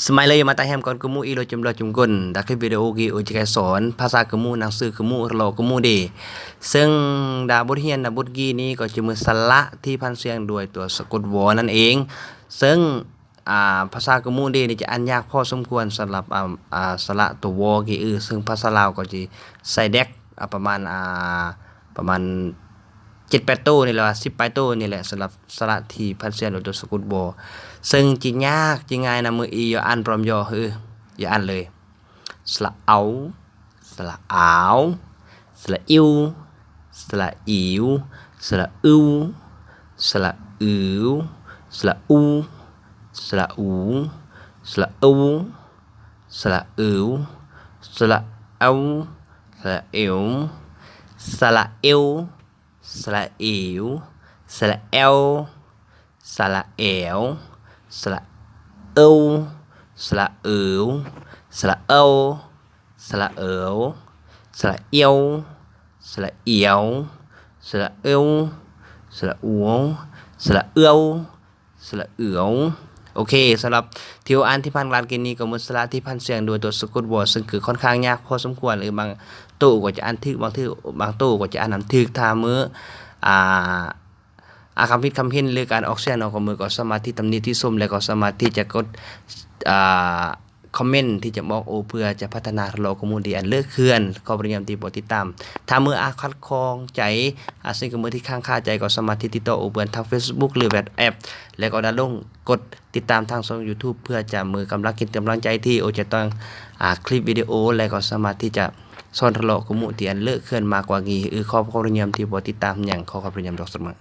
ສະໄໝເລີຍມາຕາແຮມກ່ອນກະໝູອີໂລຈຸມເລີຈຸມກົນ ດາຄລິບວິດີໂອກີໂອຈະກາຍສອນ ພາສາກະໝູ ໜັງສືກະໝູ ລະກະໝູເດ. ເຊິ່ງດາບົດຮຽນນະບົດກີນີ້ກໍຈະມີສະຫຼະທີ່ຜັນສຽງດ້ວຍຕົວສະກົດວໍນັ້ນເອງ. ເຊິ່ງ ອ່າ ພາສາກະໝູເດນີ້ຈະອ່ານຍາກພໍສົມຄວນສຳລັບ ອ່າ ອ່າ ສະຫຼະຕົວວໍກີອື ເຊິ່ງພາສາລາວກໍຈະໃສ່ແດັກ ອ່າ ປະມານ ອ່າ ປະມານເຈັດແປດໂຕນີ້ແຫຼະ ສິບປາຍໂຕນີ້ແຫຼະ ສຳລັບ ສະຫຼະທີ່ຜັນສຽງດ້ວຍຕົວສະກົດວໍ ເຊິ່ງຈະຍາກຈະງ່າຍນຳມື້ອີ ຢ່າອ່ານພ້ອມຍໍ ເອີ ຢ່າອ່ານເລີຍ ສະຫຼະເອົາ ສະຫຼະອາວ ສະຫຼະອິວ ສະຫຼະອີວ ສະຫຼະອຶວ ສະຫຼະອືວ ສະຫຼະອູ ສະຫຼະອູ ສະຫຼະອູ ສະຫຼະອຶວ ສະຫຼະເອົາ ສະຫຼະເອວ ສະຫຼະເອວ ສະຫຼະເອວ ສະຫຼະແອວ ສະຫຼະແອວ ສະຫຼະເອີວ ສະຫຼະເອີວ ສະຫຼະເອີວ ສະຫຼະເອີວ ສະຫຼະອຽວ ສະຫຼະອຽວ ສະຫຼະເອີວ ສະຫຼະອວ ສະຫຼະເອື້ອວ ສະຫຼະເອື້ອວ. ໂອເຄ ສຳລັບທີ່ເຮົາອ່ານທີ່ຜ່ານມາກີ້ນີ້ກໍໝົດສະຫຼະທີ່ຜັນສຽງດ້ວຍຕົວສະກົດວໍ ເຊິ່ງຄືຂ້ອນຂ້າງຍາກພໍສົມຄວນ ຫຼື ບາງໂຕກໍຈະອ່ານຖືກ ບາງເທື່ອ ບາງໂຕກໍຈະອ່ານນຳຖືກ. ຖ້າເມື່ອ ອ່າ ອາ ຄຳຄິດຄຳເຫັນ ຫຼື ການອອກສຽງເນາະ ກໍເມື່ອກໍສາມາດທີ່ຕຳໜິຕິຊົມ ແລະ ກໍສາມາດທີ່ຈະກົດ ອ່າ ຄອມເມັນທີ່ຈະບອກໂອ ເພື່ອຈະພັດທະນາທະເລາະກະໝູດີອັນເລີກເຄື່ອນ. ຂອບພະຄຸນທີ່ບໍ່ຕິດຕາມ. ຖ້າເມື່ອອາ ຂັດຂ້ອງໃຈ ອາ ສິ່ງກະເມີທີ່ຄ້າງຄາໃຈ ກໍສາມາດທີ່ຕິດຕໍ່ໂອເພື່ອນທາງເຟສບຸກ ຫຼື ວັອດແອັບ ແລະ ກໍດາວໂຫຼດກົດຕິດຕາມທາງຊ່ອງຢູທູບ ເພື່ອຈະເມີກຳລັງກິນກຳລັງໃຈທີ່ໂອຈະຕ້ອງ ອາ ຄລິບວິດີໂອ ແລະ ກໍສາມາດທີ່ຈະສອນທະເລາະກະໝູທີ່ອັນເລີກເຄື່ອນມາກວ່ານີ້. ເອີ ຂໍຂອບພະຄຸນທີ່ບໍ່ຕິດຕາມຫຍັງ. ຂໍຂອບພະຄຸນດອກສະເໝີ.